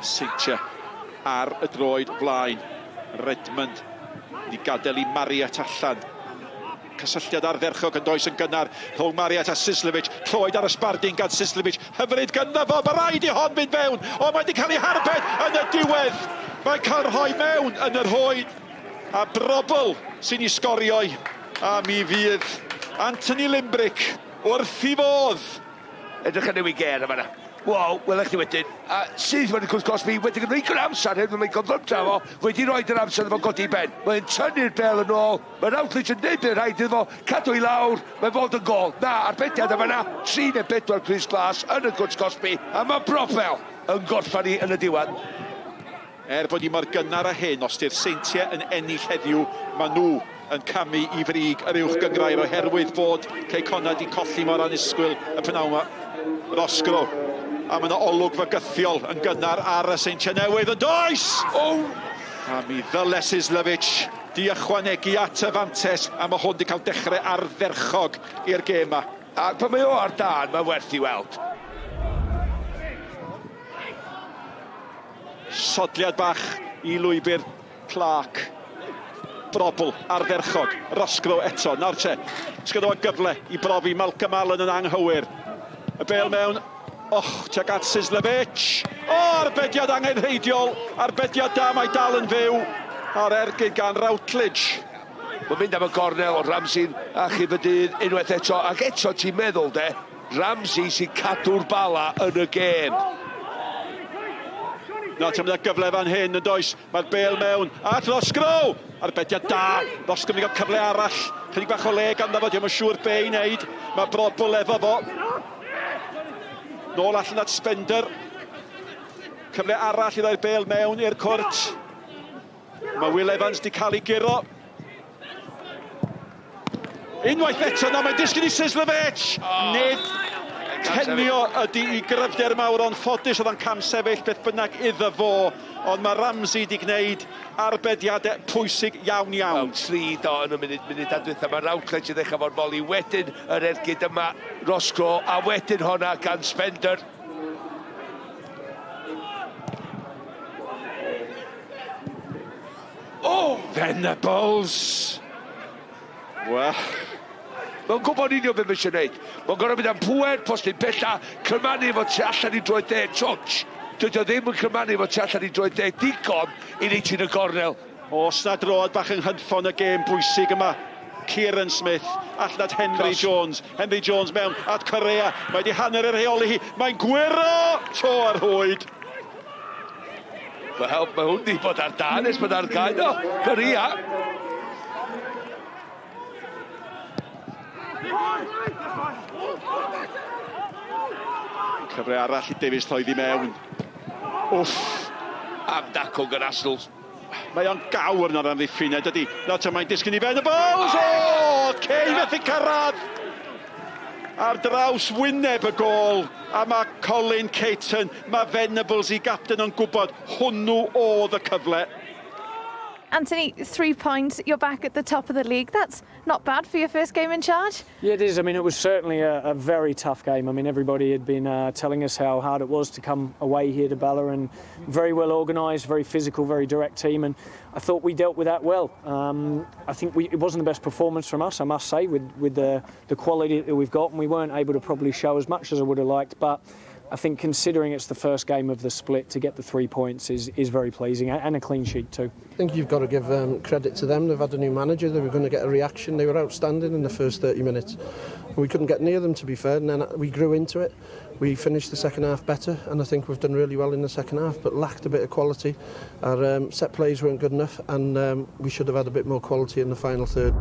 Seintiau ar y droed flaen. Redmond wedi gadael i Marriott allan. Cysylltiad ardderchog yn does yn gynnar rhwng Marriott a Sislevic. Troed ar y sbardun gan Sislevic. Hyfryd gyda fo, mae rhaid i hon fynd fewn. O, mae wedi cael ei harbed yn y diwedd. Mae'n cael rhoi mewn yn yr rhwyd. A Brobl sy'n ei sgorioi. A mi fydd Anthony Limbrick wrth i fodd. Edrych ar newid gêr yma. Wow, welech chi wedyn. A syth wedi cwrs cosbi, wedi gwneud yr amser hyn, mae'n gyflymdra fo, wedi rhoi yr amser iddo fo godi ben. Mae'n tynnu'r bel yn ôl, mae Routledge yn neud beth rhaid iddo fo, cadw i lawr, mae'n fod yn gol. Na, arbediad yma na, 3 neu 4 crys glas yn y cwrs cosbi, a mae Brofel yn gorffan i yn y diwedd. Er bod hi mor gynnar â hyn, os 'di'r Seintiau yn ennill heddiw, maen nhw yn camu i frig yr Uwch Gynghrair oherwydd bod Cei Connah 'di colli mor annisgwyl y p'nawn 'ma. Roscrow, a mae 'na olwg fygythiol yn gynnar ar y Seintiau Newydd, yn does? O! A mi ddyle Sislevic 'di ychwanegu at y fantes, a mae hwn 'di cael dechrau ardderchog i'r gêm 'ma. A pan mae o ar dân, mae'n werth i weld. Sodliad bach i lwybr Clark. Brobl ardderchog. Roscrow eto. Nawr te, sgynno fo gyfle i brofi Malcolm Allen yn anghywir. Y bêl mewn, och, tuag at Sislevic. O, arbediad angenrheidiol. Arbediad da, mae dal yn fyw. A'r ergyd gan Routledge. Mae'n mynd am y gornel, ond Ramsey'n achub y dydd unwaith eto. Ac eto ti'n meddwl de, Ramsey sy'n cadw'r bala yn y gêm. Nawr te, mae gyfle fan hyn yn does. Mae'r bêl mewn at Roscrow! Arbediad da. Roscrow mynd i gael cyfle arall. Chydig bach o le ganddo fo, diolch yn siŵr be i wneud. Mae Brobl efo fo. Nôl allan at Spender. Cyfle arall i roi'r bêl mewn i'r cwrt. Mae Will Evans di cael ei guro. Unwaith eto, na, mae'n disgyn i Sislevic! Oh. Nid cenio ydy i gryfder mawr ond ffodus oedd o'n camsefyll beth bynnag iddo fo, ond mae Ramsey di gwneud arbediadau pwysig iawn iawn. Mewn tri do yn y munud, munud dwytha, mae Routledge yn ddechrau fo'r foli, wedyn yr ergyd yma, Roscoe, a wedyn honna gan Spender. Oh! Venables! Wel... Mae'n gwybod union beth mae eisiau gwneud. Mae'n gorfod mynd am pŵer, postyn pella, cymanu fo tu allan i droed dde, touch. Dydy o ddim yn cymanu fo tu allan i droed dde digon i wneud ti'n y gornel. Os na droad bach yng nghynffon y gêm bwysig yma. Kieran Smith allan at Henry Cross. Jones. Henry Jones mewn at Correa. Mae wedi hanner y rheoli hi. Mae'n gwyro! To ar hwyd. Mae help, mae hwn di bod ar dan nes bod ar gael o. Correa. Cyfle arall i Davies Lloyd i mewn. Wff. Am dacl gan Arsenal. Mae o'n gawr na'r amddiffyn, dydy? Nawr te, mae'n disgyn i fewn y bowls! O! Cei methu cyrraedd! Ar draws wyneb y gôl, a mae Colin Caton, mae Venables i gapten yn gwybod hwnnw oedd y cyfle. Anthony, 3 points, you're back at the top of the league. That's not bad for your first game in charge. Yeah, it is. I mean, it was certainly a very tough game. I mean, everybody had been telling us how hard it was to come away here to Bala, and very well organised, very physical, very direct team, and I thought we dealt with that well. I think it wasn't the best performance from us, I must say, with the quality that we've got, and we weren't able to probably show as much as I would have liked, but I think considering it's the first game of the split, to get the 3 points is very pleasing, and a clean sheet too. I think you've got to give credit to them. They've had a new manager, they were going to get a reaction. They were outstanding in the first 30 minutes. We couldn't get near them, to be fair, and then we grew into it. We finished the second half better, and I think we've done really well in the second half, but lacked a bit of quality. Our set plays weren't good enough, and we should have had a bit more quality in the final third.